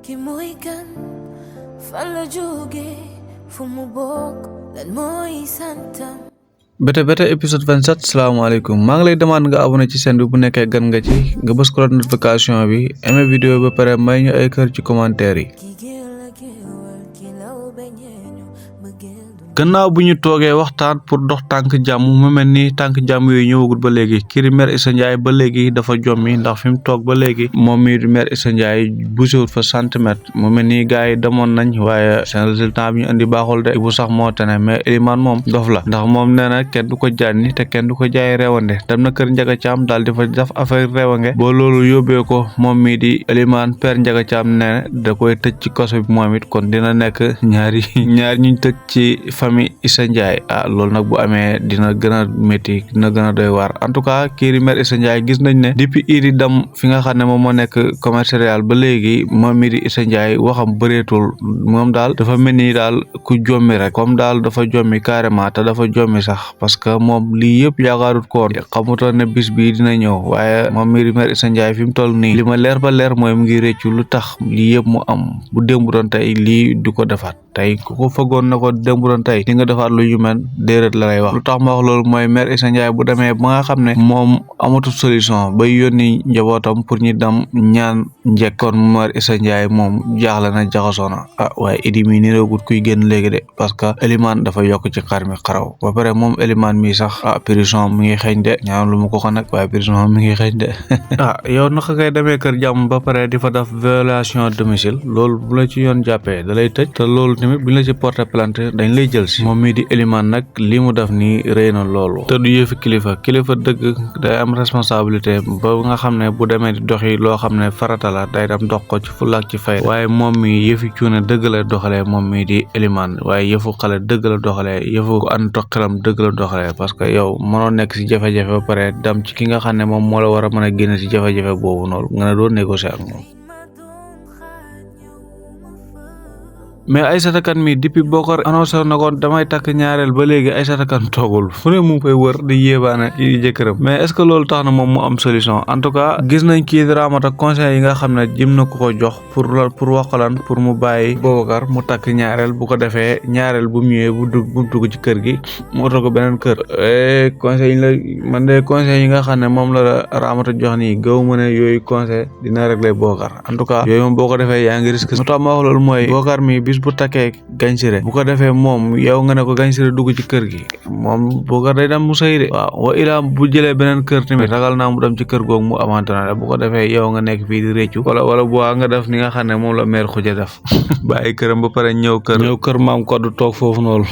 ki mooy kan fan la jóge fu mu bokk lan mooy santam. bete épisode 27 salaamaaleykum maa ngi lay demande nga abonné ci chaîne bi bu nekkee gan nga ci nga bës ko notification bi aimé vidéo ba pare may ñu ay kër ci commentaire yi. gannaaw bu ñu toogee waxtaan pour dox tànk jàmm mu mel ni tànk jàmm yooyu ñëwagul ba léegi kii di Maire Issa Ndiaye ba léegi dafa jommi ndax fi mu toog ba léegi moom mii di Maire Issa Ndiaye bougéwul fa centimètre mu mel ni gars yi demoon nañ waaye seen résultat bi ñu indi baaxul de bu sax moo tane mais Elimane moom dof la ndax moom nee na kenn du ko jànni te kenn du ko jaay reewande dem na kër Ndiaga Thiam daal di fa def affaire reewange boo loolu yóbbee ko moom mii di Elimane père Ndiaga Thiam nee na da koy tëj ci kaso bi moom it kon dina nekk ñaari ñu tëj ci famille Issa Ndiaye loolu nag bu amee dina gën a métti dina gën a doy waar en tout cas kii di Maire Issa Ndiaye gis nañ ne depuis iri dem fi nga xam ne moom moo nekk commercial ba léegi moom mii di Issa Ndiaye waxam bëreetul moom daal dafa mel ni daal ku jommi rek comme daal dafa jommi carrément te dafa jommi sax parce que moom lii yëpp yaakaarut koon xamutoon ne bis bii dina ñëw waaye moom mii di Maire Issa Ndiaye fi mu toll nii li ma leer ba leer mooy mu ngi réccu lu tax lii yëpp mu am bu démb doon tey lii du ko defaat tey ku ko fëggoon na ko démb doon tey di nga defaat lu ñu mel déedéet la lay wax lu tax ma wax loolu mooy Maire Issa Ndiaye bu demee ba nga xam ne moom amatul solution bay yónni njabootam pour ñu dem ñaan njekkoon Maire Issa Ndiaye moom jaaxle na jaxasoo na waaye Idi mi niroogul kuy génn léegi de parce que Elimane dafa yokk ci xar mi xaraw ba pare moom Elimane mi sax prison mi ngi xeeñ de ñaan lu mu ko nag waaye prison mi ngi xeeñ de yow naka ngay demee kër jàmm ba pare di fa def violation domicile loolu bu la ci yoon jàppee da lay tëj te loolu tamit bu la ci porter plainte dañ lay jël si moom mii di Elimane nag li mu def nii rëy na loolu te du yëfi kilifa dëgg day am responsabilité ba nga xam ne bu demee di doxi loo xam ne farata la day dem dox ko ci fulla ak ci fay waaye moom mi yëfi cuune dëgg la doxalee moom mii di Elimane waaye yëfu xale dëgg la doxalee yëfu ko ànd xelam dëgg la doxalee parce que yow mënoo nekk si jafe-jafe ba pare dem ci ki nga xam ne moom moo la war a mën a génne si jafe-jafe boobu noonu nga ne doo négocier ak moom. mais Aïssata Kane mi depuis boo ko annoncé na ko damay takk ñaareel ba léegi Aïssata Kane toogul fu ne mu ngi koy wër di yéebaane ci jëkkëram mais est ce que loolu tax na moom mu am solution en tout cas gis nañ kii di Ramata conseil yi nga xam ne jëm na ko jox pour wax ko lan pour mu bàyyi Boubacar mu takk ñaareel bu ko defee ñaareel bu mu ñëwee bu dugg ci kër gi mu oto ko beneen kër conseil yi man de conseil yi nga xam ne moom la Ramata jox nii gaw ma ne yooyu conseil dina régler Boubacar en tout cas yooyu moom boo ko defee yaa ngi risque mu tax ma wax loolu mooy Boubacar mi bu takkee Gansiré bu ko defee moom yow nga ne ko Gansiré dugg ci kër gi moom Boubacar day dem mu sëy de waaw wa ilaa bu jëlee beneen kër tamit ragal naa mu dem ci kër googu mu abandonné bu ko defee yow nga nekk fii di réccu wala bu nga def ni nga xam ne moom la mère Khoudia def bàyyi këram ba pare ñëw kër maam Koddu toog foofu noonu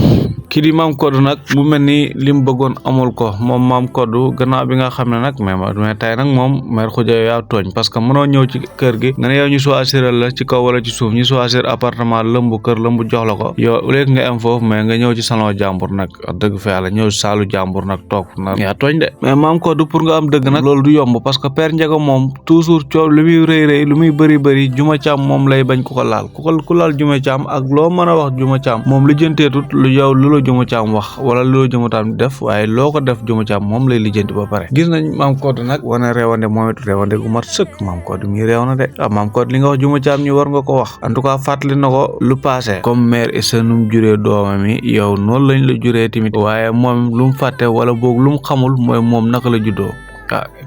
kii di maam Koddu nag mu mel ni li mu bëggoon amul ko moom maam Koddu gannaaw bi nga xam ne nag mais tey nag moom mère Khoudia yaa tooñ parce que mënoo ñëw ci kër gi nga ne yow ñu choisir la ci kaw wala ci suuf ñu choisir appartement lëmb kër lëmb jox la ko yow léegi nga am foofu mais nga ñëw ci salon jàmbur nag dëgg fa yàlla ñëw saalu jàmbur nag toog na yaa tooñ de mais maam Koddu pour nga am dëgg nag loolu du yomb parce que père Ndiaga moom toujours coow lu muy rëy lu muy bëri Juma Caam moom lay bañ ku ko laal ku laal Juma Caam ak loo mën a wax Juma Caam moom lijjanteetut lu yow lu la Juma Caam wax wala lu la Juma Caam def waaye loo ko def Juma Caam moom lay lijjanti ba pare gis nañ maam Koddu nag wane réewande moom it réewande gu mat sëkk maam Koddu mi réew na de maam Koddu li nga wax Juma Caam ñu war nga ko wax en tout cas fàttali na ko lu passé comme Maire Issa num juree doomam yi yow noonu lañ la juree tamit waaye moom lu mu fàtte wala boog lu mu xamul mooy moom naka la juddoo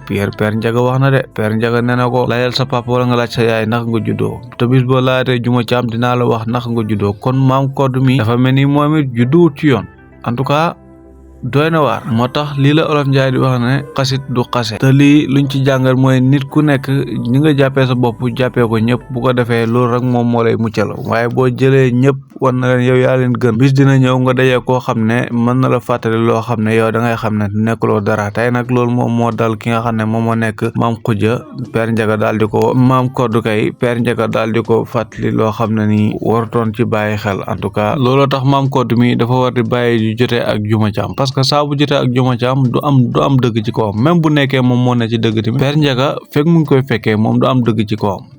père Ndiaga wax na de père Ndiaga nee na ko laajal sa papa wala nga laaj sa yaay naka nga juddoo te bis boo laajatee Juma Caam dinaa la wax naka nga juddoo kon maam Koddu mi dafa mel ni moom it judduwut ci yoon en tout cas doy na waar moo tax lii la Olof Njaay di wax ne xasit du xase te lii luñ ci jàngal mooy nit ku nekk ñi nga jàppee sa bopp jàppee ko ñëpp bu ko defee loolu rek moom moo lay muccal waaye boo jëlee ñëpp war na leen yow yaa leen gën bis dina ñëw nga dajee koo xam ne mën na la fàttali loo xam ne yow da ngay xam ne nekkuloo dara tey nag loolu moom moo dal ki nga xam ne moom moo nekk maam Khoudia père Ndiaga daal di ko maam Koddu kay père Ndiaga daal di ko fàttali loo xam ne nii warutoon ci bàyyi xel en tout cas looloo tax maam Koddu mi dafa war di bàyyi di jotee ak Juma Caam parce que saa bu jotee ak Juma Caam du am dëgg ci kawam même bu nekkee moom moo ne ci dëgg tamit père Ndiaga fekk mu ngi koy fekkee moom du am dëgg ci kawam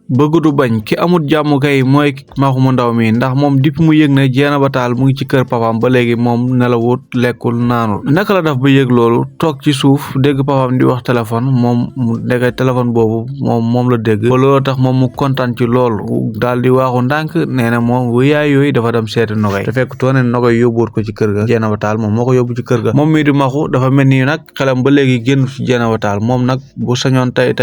bëgg du bañ ki amut jàmm kay mooy Maxu mu ndaw mi ndax moom dipp mu yëg ne Dieynaba Tall mu ngi ci kër papaam ba léegi moom nelawut lekkul naanul naka la daf ba yëg loolu toog ci suuf dégg papaam di wax téléphone moom mu dégg téléphone boobu moom la dégg ba loolu tax moom mu kontaan ci loolu daal di waaxu ndànk nee na moom yaay yooyu dafa dem seeti Nogay te fekk toone Nogay yóbbuwut ko ci kër ga Dieynaba Tall moom moo ko yóbbu ci kër ga moom mii di Maxu dafa mel ni nag xelam ba léegi génn ci Dieynaba Tall moom nag bu sañoon tey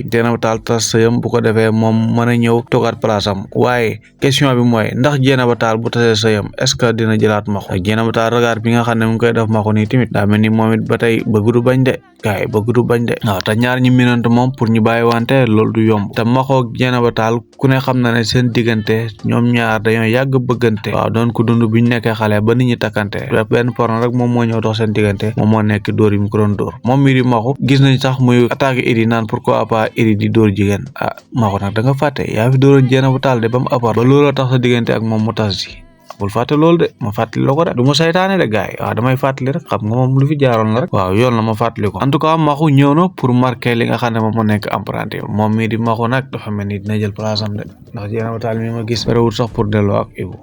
Dieynaba Tall tas sëyam bu ko defee moom mën a ñëw toogaat place am waaye question bi mooy ndax Dieynaba Tall bu tasee sëyam est-ce que dina jëlaat Maxu ak Dieynaba Tall regard bi nga xam ne mu ngi koy def Maxu nii tamit daa mel ni moom it ba tey bëgg du bañ de gaay bëgg du bañ de waaw te ñaar ñi minante moom pour ñu bàyyi wante loolu du yomb te Maxu ak Dieynaba Tall ku ne xam na ne seen diggante ñoom ñaar dañoo yàgg bëggante waaw doon ko dund bi ñu nekkee xale ba nit ñi takkante benn porno rek moom moo ñëw dox seen diggante moom moo nekk dóor yi mu ko doon dóor moom mii di Maxu gis nañ sax muy attaqué Idi naan pourquoi pas Idi di dóor jigéen Maxu nag da nga fàtte yaa fi dóoroon Dieynaba Tall de ba mu appart ba looloo tax sa diggante ak moom mu tas ji bul fàtte loolu de ma fàttali la ko de du ma saytaane de gaay waaw damay fàttali rek xam nga moom lu fi jaaroon la rek waaw yoon la ma fàttali ko en tout cas Maxu ñëw na pour marquer li nga xam ne moom moo nekk empreinte moom mii di Maxu nag dafa mel ni dina jël place am de ndax Dieynaba Tall mi ma gis barewul sax pour delloo ak Ibou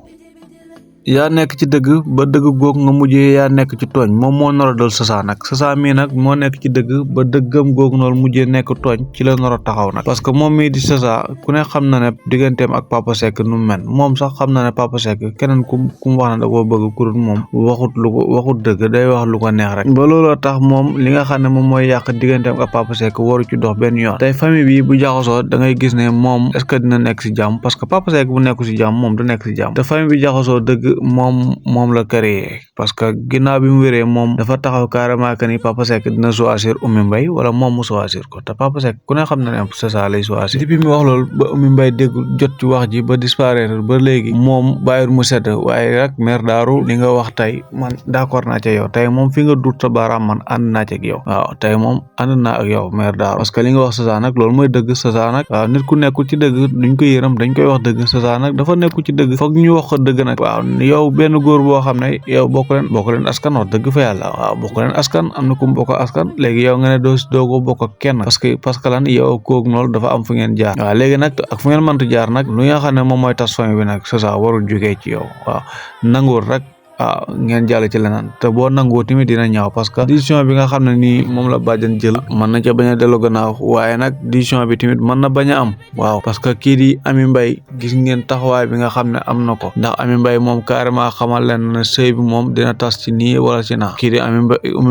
yaa nekk ci dëgg ba dëgg goog nga mujjee yaa nekk ci tooñ moom moo nar a dal Sasa nag Sasa mii nag moo nekk ci dëgg ba dëggam goog noonu mujjee nekk tooñ ci la nar a taxaw nag parce que moom mii di Sasa ku ne xam na ne digganteem ak Papa Seck nu mu mel moom sax xam na ne Papa Seck keneen ku mu wax ne da koo bëgg kurut moom waxut dëgg day wax lu ko neex rek ba looloo tax moom li nga xam ne moom mooy yàq digganteem ak Papa Seck waru ci dox benn yoon tey famille bi bu jaxasoo da ngay gis ne moom est-ce que dina nekk si jàmm parce que Papa Seck bu nekku si jàmm moom du nekk si jàmm te famille bi jaxasoo dëgg moom la créé parce que ginnaaw bi mu wéree moom dafa taxaw carrément que ni Papa Seck dina choisir Oumy Mbaye wala moom mu choisir ko te Papa Seck ku ne xam na ne c'est ça lay choisir depuis mi wax loolu ba Oumy Mbaye dégg jot ci wax ji ba disparaître ba léegi moom bàyyil mu sedd waaye rek mère Darou li nga wax tey man d'accord naa ca yow tey moom fi nga dut sa baaraam man ànd naa ci ak yow waaw tey moom ànd naa ak yow mère Darou parce que li nga wax Sasa nag loolu mooy dëgg Sasa nag waaw nit ku nekkul ci dëgg duñ ko yërëm dañ koy wax dëgg Sasa nag dafa nekkul ci dëgg foog ñu wax ko dëgg nag waaw yow benn góor boo xam ne yow bokk leen askan wax dëgg fa yàlla waaw bokk leen askan am na ku mu bokk askan léegi yow nga ne doo ko bokk ak kenn parce que lan yow kooku noonu dafa am fu ngeen jaar waaw léegi nag ak fu ngeen mënta jaar nag lu nga xam ne moom mooy tas famille bi nag Sasa warul jógee ci yow waaw nanguwul rek waaw ngeen jàll ci leneen te boo nangoo tamit dina ñaaw parce que décision bi nga xam ne nii moom la bàjjan jël mën na ca bañ a dellu gannaaw waaye nag décision bi tamit mën na bañ a am waaw parce que kii di Amy Mbaye gis ngeen taxawaay bi nga xam ne am na ko ndax Amy Mbaye moom carrément xamal leen ne sëy bi moom dina tas ci nii wala ci naa kii di Amy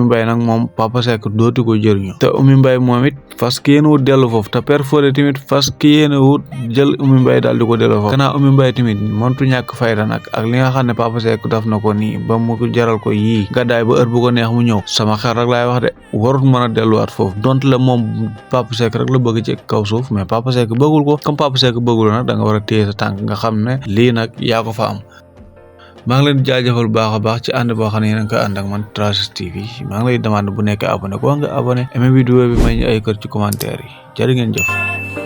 Mbaye nag moom Papa Seck dootu ko jëriñu te Amy Mbaye moom it fas ki yéen wut dellu foofu te Père Fodé tamit fas ki yéen wut jël Amy Mbaye daal di ko dellu foofu kanaa Amy Mbaye tamit mëntu ñàkk fayda nag ak li nga xam ne Papa Seck daf na ko nii ba mu jaral ko yii gàddaay ba heure bu ko neex mu ñëw sama xel rek laay wax de warut mën a delluwaat foofu donte la moom Papa Seck rek la bëgg ci kaw suuf mais Papa Seck bëggul ko comme Papa Seck bëggul nag da nga war a téye sa tànk nga xam ne lii nag yaa ko fa am maa ngi leen di jaajëfal baax a baax ci ànd boo xam ne yéen a ngi koy ànd ak man Trash TV maa ngi lay demande bu nekk abonné ko nga abonné aimé vidéo bi may ñu ay kër ci commentaire yi jërë ngeen jëf